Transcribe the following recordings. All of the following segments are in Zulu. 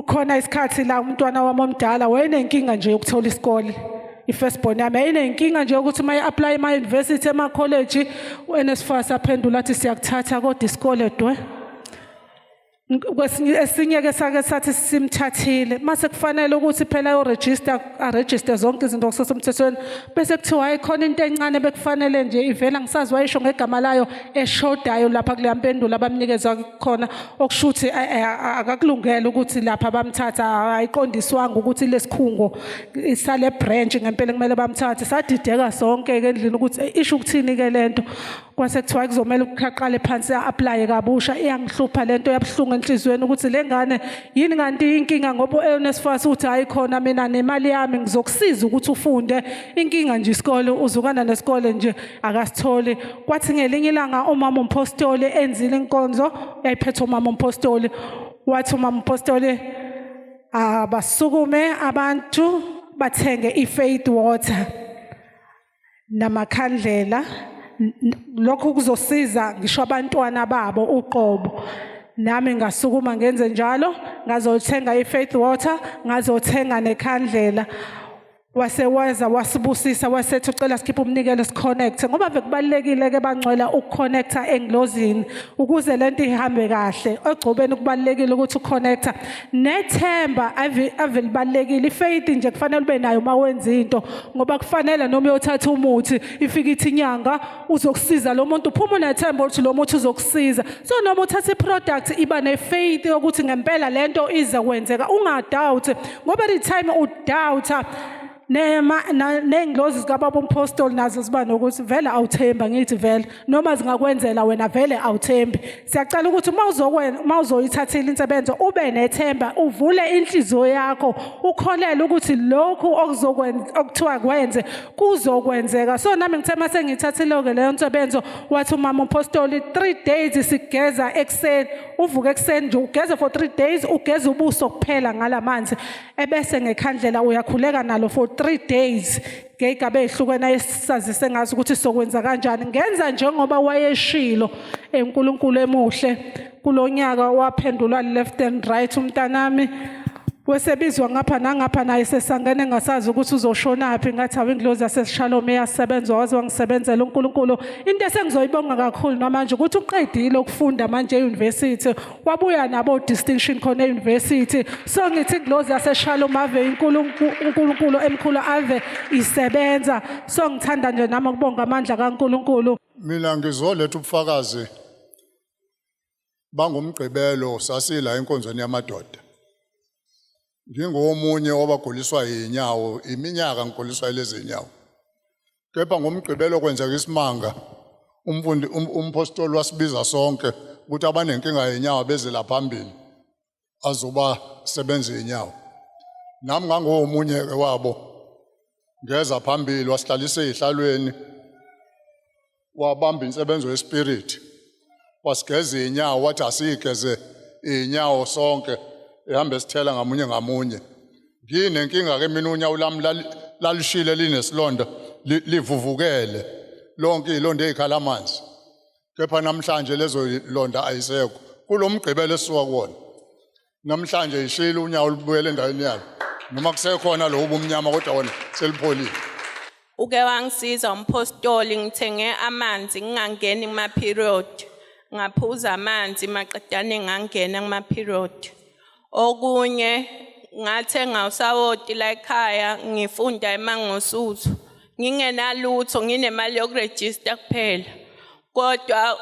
Kukhona isikhathi la umntwana wami omdala wayenenkinga nje yokuthola isikole. I-first born yami yayinenkinga nje yokuthi uma i-apply ema-university, ema-college, u-NSFAS aphendula athi siyakuthatha kodwa isikole dwe. Kwesinye esinye ke sake sathi simthathile mase kufanele ukuthi phela ayoregister, aregister zonke izinto kusesemthethweni, bese kuthiwa hayi, khona into encane bekufanele nje ivela, ngisazi wayisho ngegama layo, eshodayo lapha kuleya mpendulo abamnikeza khona, okusho ukuthi akakulungele ukuthi lapha bamthatha, ayiqondiswanga ukuthi lesikhungo sale branch ngempela kumele bamthathe. Sadideka sonke ke endlini ukuthi isho ukuthini ke lento. Kwase kuthiwa kuzomela ukuqale phansi a-applye kabusha. Iyangihlupha lento, yabuhlungu enhliziyweni ukuthi le ngane yini kanti inkinga, ngoba u-NSFAS uthi hayi khona, mina nemali yami ngizokusiza ukuthi ufunde, inkinga nje isikole, uzukana nesikole nje akasitholi. Kwathi ngelinye ilanga umama umpostoli enzile inkonzo yayiphethe umama umpostoli, wathi umama umpostoli abasukume abantu bathenge i-faith water namakhandlela, lokho kuzosiza ngisho abantwana babo uqobo. Nami ngasukuma ngenze njalo, ngazothenga i-faith water, ngazothenga nekhandlela. Wase waza wasibusisa, wasethi ucela sikhiphe umnikelo, siconnect, ngoba ve kubalulekile ke bangcwela ukuconnecta engilozini ukuze lento ihambe kahle ogcobeni. Kubalulekile ukuthi uconnecta nethemba, ave ave libalulekile. Ifaith nje kufanele ube nayo uma wenza into, ngoba kufanele noma uyothatha umuthi, ifike ithi inyanga uzokusiza lo muntu, uphuma unethemba ukuthi lo muthi uzokusiza. So noma uthatha i-product, iba ne-faith yokuthi ngempela lento iza kwenzeka, ungadoubt, ngoba the time udoubta nema ney'ngilozi zikababa umpostoli nazo ziba nokuthi vele awuthembi, ngithi vele noma zingakwenzela wena vele awuthembi. Siyacela ukuthi uma uzokwenza, uma uzoyithathile insebenzo, ube nethemba, uvule inhliziyo yakho, ukholele ukuthi lokhu okuzokwenza, okuthiwa kwenze, kuzokwenzeka. So nami ngithe mase ngiyithathile-ke leyo nsebenzo, wathi umama umpostoli 3 days sigeza ekuseni, uvuke ekuseni nje ugeze for 3 days, ugeze ubuso kuphela ngalamanzi, ebese ngekhandlela uyakhuleka nalo for 3 days ngey'gaba ey'hlukene ayesazise ngazo ukuthi sokwenza kanjani. Ngenza njengoba wayeshilo. ENkulunkulu emuhle, kulo nyaka waphendulwa left and right umntanami, wesebizwa ngapha nangapha, naye sesangene engasazi ukuthi uzoshonaphi. Ngathi awu, ingilozi yaseShalom iyasebenza, waze wangisebenzela uNkulunkulu. Into esengizoyibonga kakhulu namanje ukuthi uqedile ukufunda manje e-university, wabuya nabo distinction khona e-university. So ngithi ingilozi yaseShalom ave uNkulunkulu emkhulu ave isebenza. So ngithanda nje nami ukubonga amandla kaNkulunkulu. Mina ngizoletha ubufakazi bangomgqibelo sasila enkonzweni yamadoda. Ngingomunye wabaguliswa yinyawo, iminyaka ngiguliswa lezi nyawo. Kepha ngomgqibelo kwenzeka isimanga. Umfundi umpostoli wasibiza sonke ukuthi abanenkinga yenyawo beze la phambili azoba sebenza inyawo. Nami ngangomunye ke wabo. Ngeza phambili, wasihlalisa ezihlalweni, wabamba insebenzo yespirit, wasigeza inyawo, wathi asigeze inyawo sonke, ehambe sithela ngamunye ngamunye. Nginenkinga ke mina, unyawo lami lalishile linesilonda, livuvukele lonke, ilonda ezikhala amanzi, kepha namhlanje lezo londa ayisekho. Kulomgqibelo esisuka kuwona namhlanje ishile unyawo, lubuyele endaweni yalo, noma kusekhona lo ubumnyama kodwa wona selipholile. Uke wangisiza umpostoli, ngithenge amanzi ngingangeni kuma-period, ngaphuza amanzi, maqedane ngangena kuma-period. Okunye ngathenga usawoti la ekhaya, ngifunda eMangosuthu, ngingenalutho, nginemali yokurejista kuphela, kodwa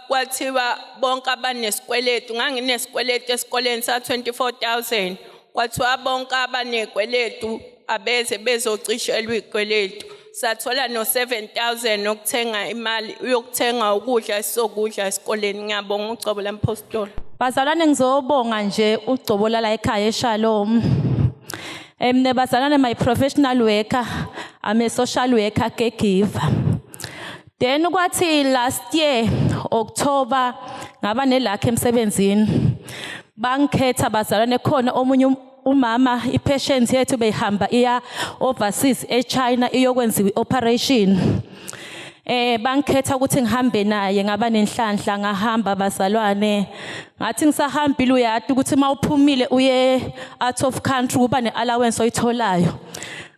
kwathiwa bonke abanesikweletu, nganginesikweletu esikoleni sa-24,000, kwathiwa bonke abanekweletu abeze bezocishelwa ikweletu. Sathola no-7000 yokuthenga, imali yokuthenga ukudla esizokudla esikoleni. Ngiyabonga ugcobo lampostoli. Bazalwane, ngizobonga nje ugcobo lala ekhaya eShalom. Mina bazalwane, my professional worker, I'm a social worker caregiver. Then kwathi last year October ngaba neluck emsebenzini. Bangikhetha bazalwane, khona omunye umama, i-patient yethu beyihamba iya overseas eChina iyokwenziwa i-operation. Bangikhetha ukuthi ngihambe naye, ngaba nenhlanhla ngahamba bazalwane. Ngathi ngisahambile uyati ukuthi mawuphumile uye out of country kuba neallowance oyitholayo.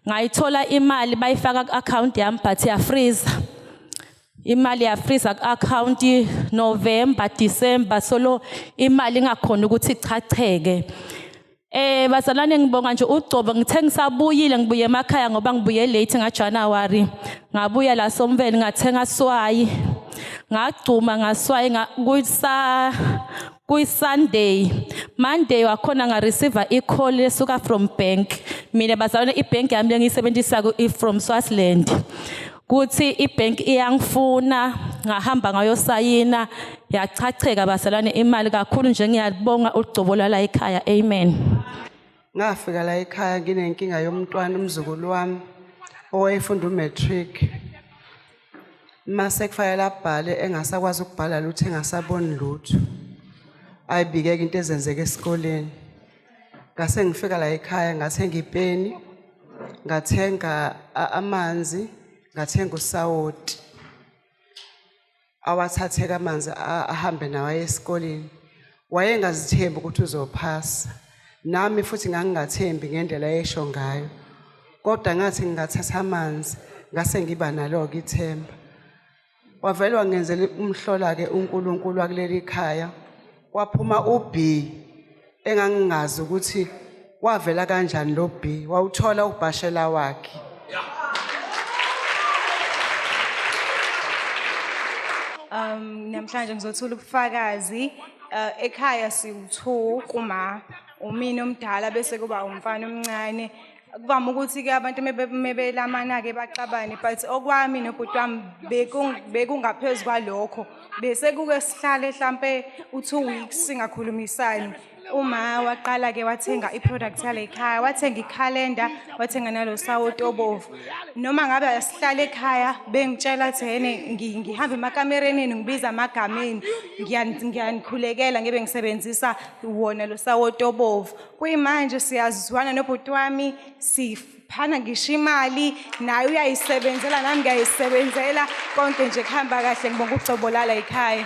Ngayithola imali bayifaka ku-account yami but yafreeza. Imali yafreeza ku-account November, December solo imali ingakhona ukuthi ichacheke. Bazalwane ngibonga nje ugcobo ngithe ngisabuyile ngibuye emakhaya ngoba ngibuye late ngaJanuary. Ngabuya la Somveli ngathenga swayi. Ngagcuma ngaswayi kuyisa kuyi Sunday. Monday wakhona nga receive i call esuka from bank. Mina bazalwane ibank yami lengiyisebenzisa ku from Swaziland. Kuthi ibank iyangifuna ngahamba ngayosayina yachacheka bazalwane imali kakhulu nje ngiyabonga ugcobo lwala ekhaya. Amen. Ngafika la ekhaya nginenkinga yomntwana umzukulu wami owayefunda umatric. Mase kufanele abhale engasakwazi ukubhala lutho engasaboni lutho. Ayibikeke into ezenzeka esikoleni. Ngase ngifika la ekhaya ngathenga ipeni, ngathenga amanzi, ngathenga usawoti. Awathatheka amanzi ahambe nawo aye esikoleni. Wayengazithembi ukuthi uzophasa. Nami futhi ngangingathembi ngendlela ayesho ngayo. Kodwa ngathi ngingathatha amanzi ngase ngiba nalo-ke ithemba. Wavele wangenzela umhlola-ke uNkulunkulu wakuleli khaya. Waphuma u-B engangingazi ukuthi wavela kanjani lo B, wawuthola ubhashela wakhe. Namhlanje ngizothula ubufakazi ekhaya siwu2 kuma umina omdala bese kuba umfana omncane. Kuvama ukuthi ke abantu mebelamana ke baxabane but okwami nobhuti wami bekungaphezulu kwalokho. Bese kuke sihlale mhlambe u2 weeks singakhulumisani. Uma waqala ke wathenga iproduct yale ekhaya, wathenga ikhalenda, wathenga nalo sawoti obovu. Noma ngabe asihlale ekhaya bengitshela thene ngihamba emakamereni ngibiza amagameni ngiyanikhulekela ngibe ngisebenzisa wona lo sawoti obovu. Kuyimanje siyazwana nobhuti wami, siphana ngisho imali naye uyayisebenzela nami ngiyayisebenzela, konke nje kuhamba kahle. Ngibonga ugcobo lala ekhaya.